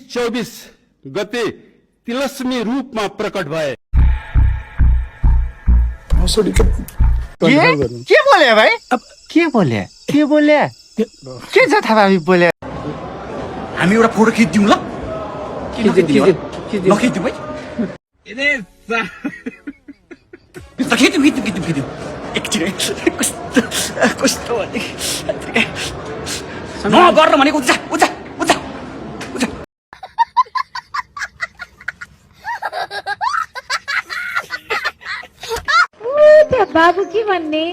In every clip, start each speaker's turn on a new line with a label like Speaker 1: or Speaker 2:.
Speaker 1: 24 गते तिलस्मी रूपमा प्रकट भए।
Speaker 2: के बोले भाइ? के बोले? के जथाभावी बोले?
Speaker 3: हामी एउटा फोटो खिच्दिउँ ल? खिच्दिउँ है? खिच्दिउँ एकछिन कस्तो गर्न भनेको उच्चा
Speaker 4: बाबु के भन्ने?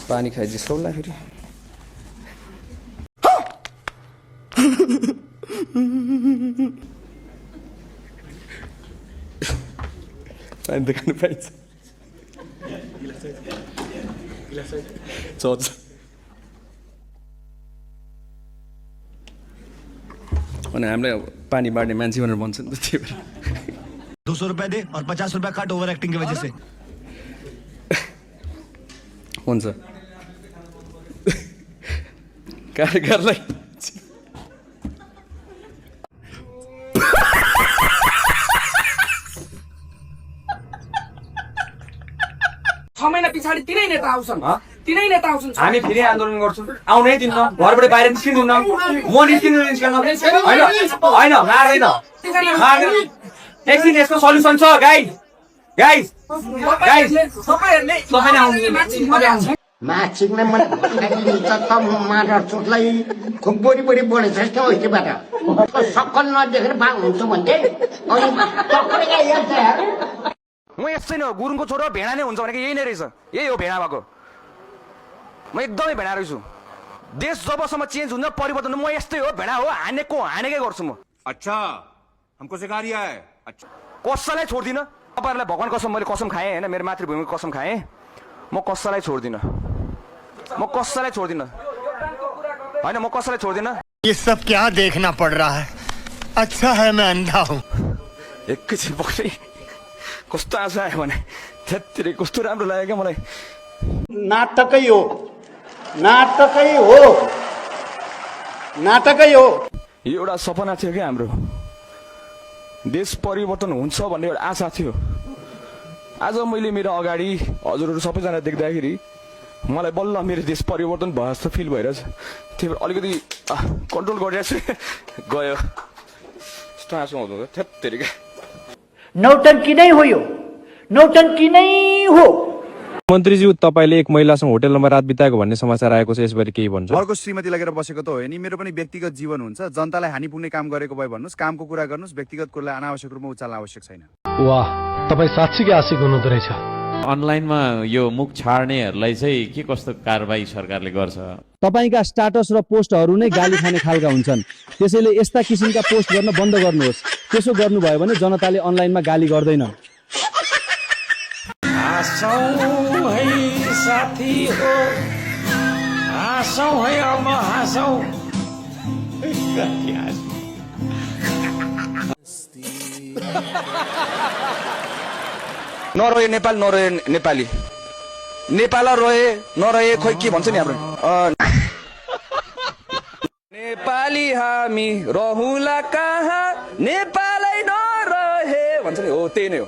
Speaker 5: पानी खाइ जिस्काउला फेरि। पानी त खानु पाइन्छ। चोच अनि हामीलाई पानी बाँड्ने मान्छे भनेर भन्छ नि त, त्यही भएर
Speaker 3: 200 रुपया दे और 50 रुपया काट ओवर एक्टिंग की वजह से।
Speaker 5: हुन्छ कारीगरलाई
Speaker 6: महिना पछाडि तिनै नेता आउँछन्,
Speaker 7: हामी फेरि आन्दोलन गर्छौँ। आउनै दिन्न, घरबाट बाहिर निस्किनुहुन्न, म निस्किन्न होइन मार्दैन। एकछिन यसको सल्युसन छ गाइज
Speaker 8: माछिक्ने मन मार चोटलाई खुब बढी बढेछ जस्तो होइबाट सक्कल नदेखेर भाग हुन्छ भन्थे अनि टक्करै हेर्छ यार।
Speaker 7: म यस्तै न गुरुङको छोरो भेडा नै हुन्छ भनेको यही नै रहेछ, यही हो भेडा भएको। म एकदमै भेडा रहेछु। देश जबसम्म चेन्ज हुन्न, परिवर्तन म यस्तै हो, भेडा हो, हानेकै गर्छु म।
Speaker 3: अच्छा हमको सिखा रिया है। अच्छा
Speaker 7: कसैलाई छोड्दिनँ। तपाईँहरूलाई भगवान कसम मैले कसम खाएँ होइन, मेरो मातृभूमिको कसम खाएँ। म कसैलाई छोड्दिनँ होइन, म कसैलाई छोड्दिनँ।
Speaker 2: ये सब क्या देखना पड़ रहा है? अच्छा है मैं अंधा हूँ।
Speaker 7: एकैछिन पक्रै कस्तो आशा आयो भने त्यत्तिरै कस्तो राम्रो लाग्यो क्या मलाई।
Speaker 8: नाटकै हो।
Speaker 7: यो एउटा सपना थियो क्या हाम्रो, देश परिवर्तन हुन्छ भन्ने एउटा आशा थियो। आज मैले मेरो अगाडि हजुरहरू सबैजना देख्दाखेरि मलाई बल्ल मेरो देश परिवर्तन भयो जस्तो फिल भइरहेछ। त्यही भएर अलिकति कन्ट्रोल गरिरहेको छु। गयो यस्तो आँसु आउँदो थेत्तेरिका।
Speaker 8: नौटंकी नै हो यो, नौटंकी नै हो।
Speaker 9: मन्त्रीज्यू, तपाईले एक महिलासँग होटलमा रात बिताएको भन्ने समाचार आएको छ, यसबारे केही भन्छ?
Speaker 10: अर्को श्रीमती लगेर बसेको त हो नि, मेरो पनि व्यक्तिगत जीवन हुन्छ। जनतालाई हानि पुग्ने काम गरेको भए भन्नुहोस्, कामको कुरा गर्नुहोस्, व्यक्तिगत कुरालाई अनावश्यक रूपमा उचाल्न आवश्यक छैन।
Speaker 11: वाह, तपाईँ साँच्चीकै आशिक हुनुहुँदो रहेछ।
Speaker 12: अनलाइनमा यो मुख छाड्नेहरूलाई चाहिँ के कस्तो कारबाही सरकारले गर्छ?
Speaker 9: तपाईका स्टाटस र पोस्टहरू नै गाली खाने खालका हुन्छन्, त्यसैले यस्ता किसिमका पोस्ट गर्न बन्द गर्नुहोस्। त्यसो गर्नुभयो भने जनताले अनलाइनमा गाली गर्दैनन्।
Speaker 6: साथी हो हाँसौँ है, अब हाँसौँ।
Speaker 7: नरहे नेपाल, नरहे नेपाली, नेपाल रहे नरहे खोइ के भन्छ नि हाम्रो नेपाली हामी रहुला कहाँ, नेपालै नरहे भन्छ नि, हो त्यही नै हो।